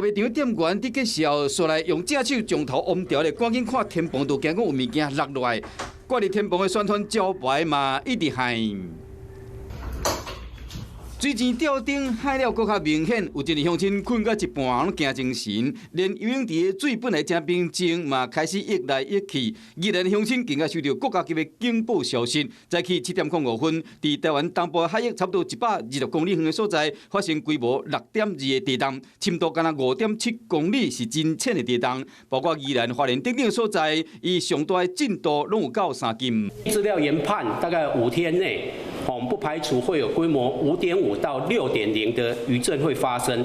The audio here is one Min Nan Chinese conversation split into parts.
大賣場店員佇介紹，紲來用正手將頭彎掉咧，趕緊看天棚，就驚講有物件落落來。掛佇天棚的宣傳招牌嘛，一直害。水簷吊燈害了閣較明顯，有一個鄉親睏到一半攏驚精神，連游泳池的水本來誠平靜嘛，開始溢來溢去。宜蘭鄉親更加收到國家級的警報消息，早起7點05分，佇台灣東部海域差不多126公里遠的所在，發生規模6.2的地動，深度干焦5.7公里，是真淺的地動。包括宜蘭、花蓮等等所在，伊上大的震度攏有到3級。資料研判，大概5天內，我們不排除會有規模5.5到6.0的餘震會發生。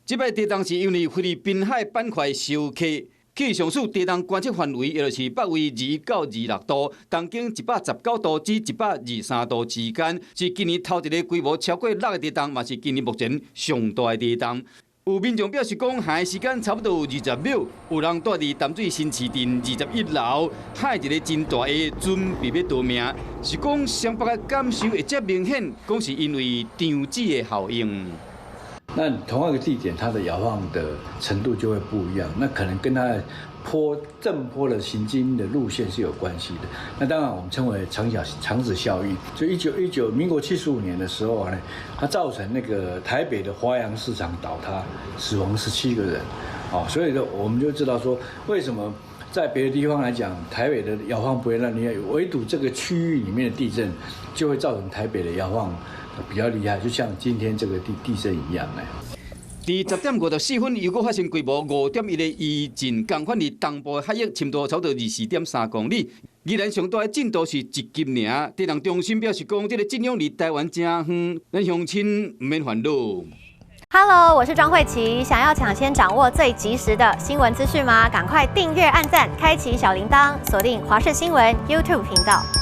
這擺地動是因為菲律賓海板塊收縮，氣象署地動觀測範圍，也就是北緯21到26度，東經119度至123度之間，是今年頭一个規模超過六的地動，嘛是今年目前上大的地動。有民眾表示講，撼時間差不多有20秒，有人蹛佇淡水新市鎮21樓，喊一个真大的，準備欲逃命，是講雙北的感受會遮明顯，講是因為場子的效應。那同一個地點，它的搖晃的程度就會不一樣，那可能跟它的波震波的行經的路線是有關係的。那當然我們稱為場子效應。就1919民國75年的時候呢，它造成那個台北的華陽市場倒塌，死亡17個人。哦，所以說我們就知道說，為什麼在別的地方來講，台北的搖晃不會那麼厲害，唯獨這個區域裡面的地震就會造成台北的搖晃比較厲害，就像今天這個地震一樣。佇10點54分，又閣發生規模5.1的餘震，仝款佇東部海域深度差不多24.3公里。宜蘭上大的震度是1級爾。地動中心表示講，這个震央離台灣誠遠，咱鄉親毋免煩惱。 Hello，我是莊慧琪，想要搶先掌握最及時的新聞資訊嗎？趕快訂閱、按讚、開啟小鈴鐺，鎖定華視新聞 YouTube 頻道。